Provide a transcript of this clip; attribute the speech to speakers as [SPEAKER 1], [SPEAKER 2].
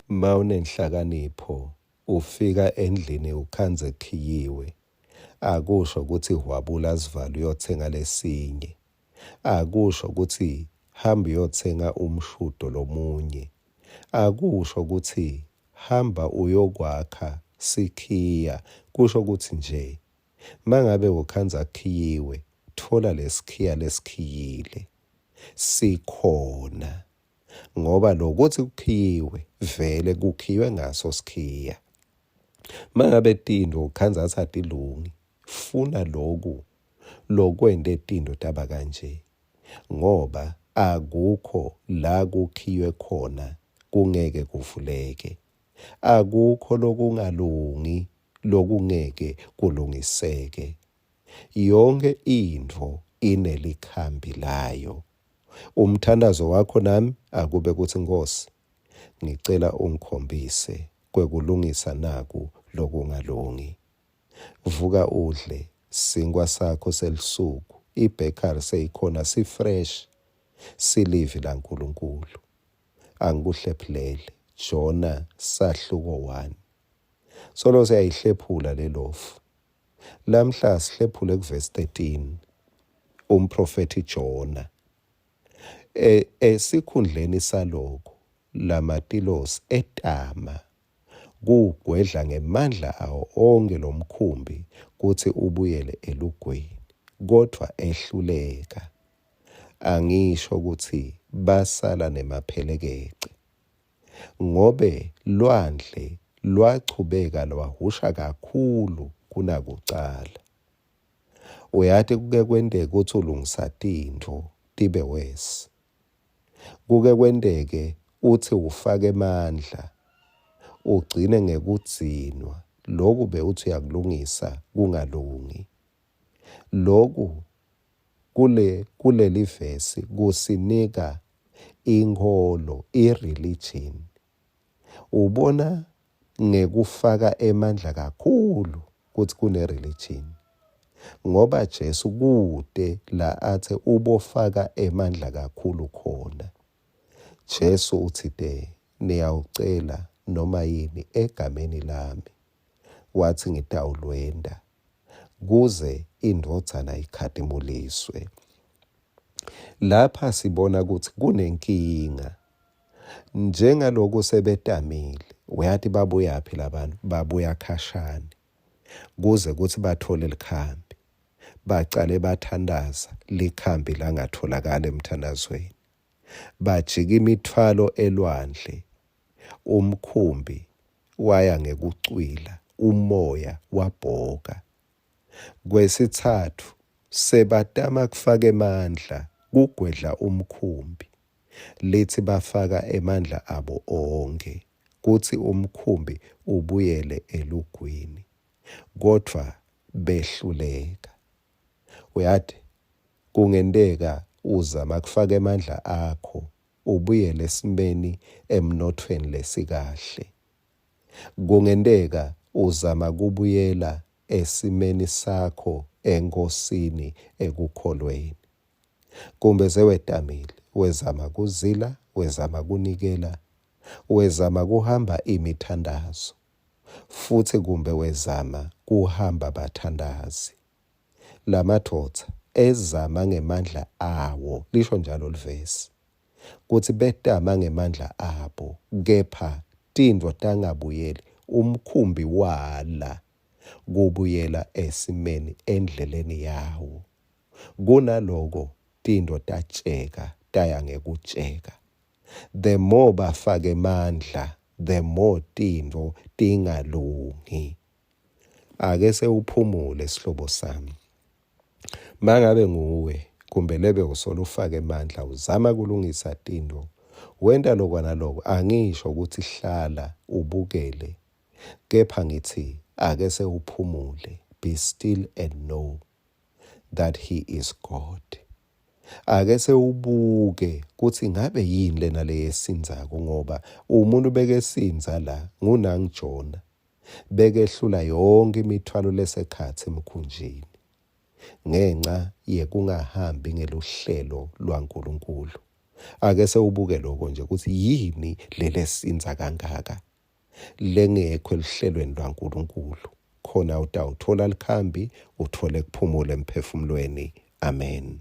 [SPEAKER 1] Mawunenhlakanipho ufika endlini ukhandze kukhiyiwe, akusho kutsi hwabula sivalo uyotsenga lesinye, akusho kutsi hamba uyotsenga umshudo lomunye, akusho kutsi hamba uyokwakha sikhiya, kusho kutsi nje mangabe ukhandza kukhiyiwe, tfola lesikhiya lesikhiyile sikhona. Ngoba lokutsi kukhiyiwe vele kukhiywe ngaso sikhiya. Mangabe tintfo ukhandza atsi atilungi, funa loku lokwente tintfo taba kanje ngoba akukho la kukhiywe khona kungeke kuvuleke. Akukho lokungalungi lokungeke kulungiseke. Yonkhe intfo inelikhambi layo. Umthandazo wakho nami akube kutsi Nkhosi ngicela ungikhombise kwekulungisa naku lokungalungi. Vuka udle sinkwa sakho selisuku, ibhekari seyikhona si-fresh, silivi laNkulunkulu. Angikuhlephulele. Jona sahluko 1. Solo siyayihlephula lelofu. Lamhla sihlephule kuvesi 13. Umprofethi Jona. E, esikhundleni saloko lamatilosi etama kuwugwedla ngemandla awo onkhe lomkhumbi kutsi ubuyele elugwini, kodvwa ehluleka. Angisho kutsi basala nemaphelekece, ngobe lwandle lwachubeka lwahhusha kakhulu kunakucala. Uyati kuke kwenteke kutsi ulungisa tintfo tibe worse. Kuke kwenteke utsi ufake emandla ugcine ngekudzinwa loku bewutsi uyakulungisa kungalungi. Loku kule kulelivesi kusinika inkholo i-religion. Ubona ngekufaka emandla kakhulu kutsi kune-religion ngoba Jesu kute la athe ubofaka emandla kakhulu khona. Jesu utsite niyawucela noma yini egameni lami, watsi ngitawulwenta kuze indvodzana ikhatimuliswe. Lapha sibona kutsi kunenkinga njengaloku sebetamile. Uyati babuyaphi labantu? Babuya khashane kuze kutsi bathole likhambi. Bacale bathandaza, likhambi langatholakala emthandazweni. Bajika imithwalo elwandle, umkhumbi waya ngekucwila, umoya wabhoka. Kwesitsatfu, sebatama kufaka emandla kugwedla umkhumbi. Litsi bafaka emandla abo onkhe kutsi umkhumbi ubuyele elugwini, kodvwa behluleka. Uyati, kungenteka uzama kufaka emandla akho ubuyele esimeni emnothweni lesikahle. Kungenteka uzama kubuyela esimeni sakho eNkosini ekukholweni. Kumbe sewetamile, wezama kuzila, wezama kunikela, wezama kuhamba imithandazo, futsi kumbe wezama kuhamba bathandazi. Lamadvodza ezama ngemandla awo, lisho njalo livesi, kutsi betama ngemandla abo, kepha tintfo tangabuyeli, umkhumbi wala kubuyela esimeni endleleni yawo. Kunaloko tintfo tatjeka taya ngekutjeka. The more bafake emandla, the more tintfo tingalungi. Ake sewuphumule sihlobo sami. Mangabe nguwe kumbe lebe usolo ufake emandla uzama kulungisa tintfo, wenta lokwa naloko, angisho ukuthi hlala ubukele, kepha ngithi ake sewuphumule, be still and know that he is God. Ake sewubuke kutsi ngabe yini lena leyesindzako, ngoba umuntu bekesindza la ngunangu Jona, bekehlula yonke imithwalo lesekhatsi emkhunjini ngenca yekungahambi ngeluhlelo lwaNkulunkulu. Ake sewubuke loko nje kutsi yini lelesindza kangaka lengekho eluhlelweni lwaNkulunkulu khona utawuthola likhambi uthole kuphumula emphefumulweni. Amen.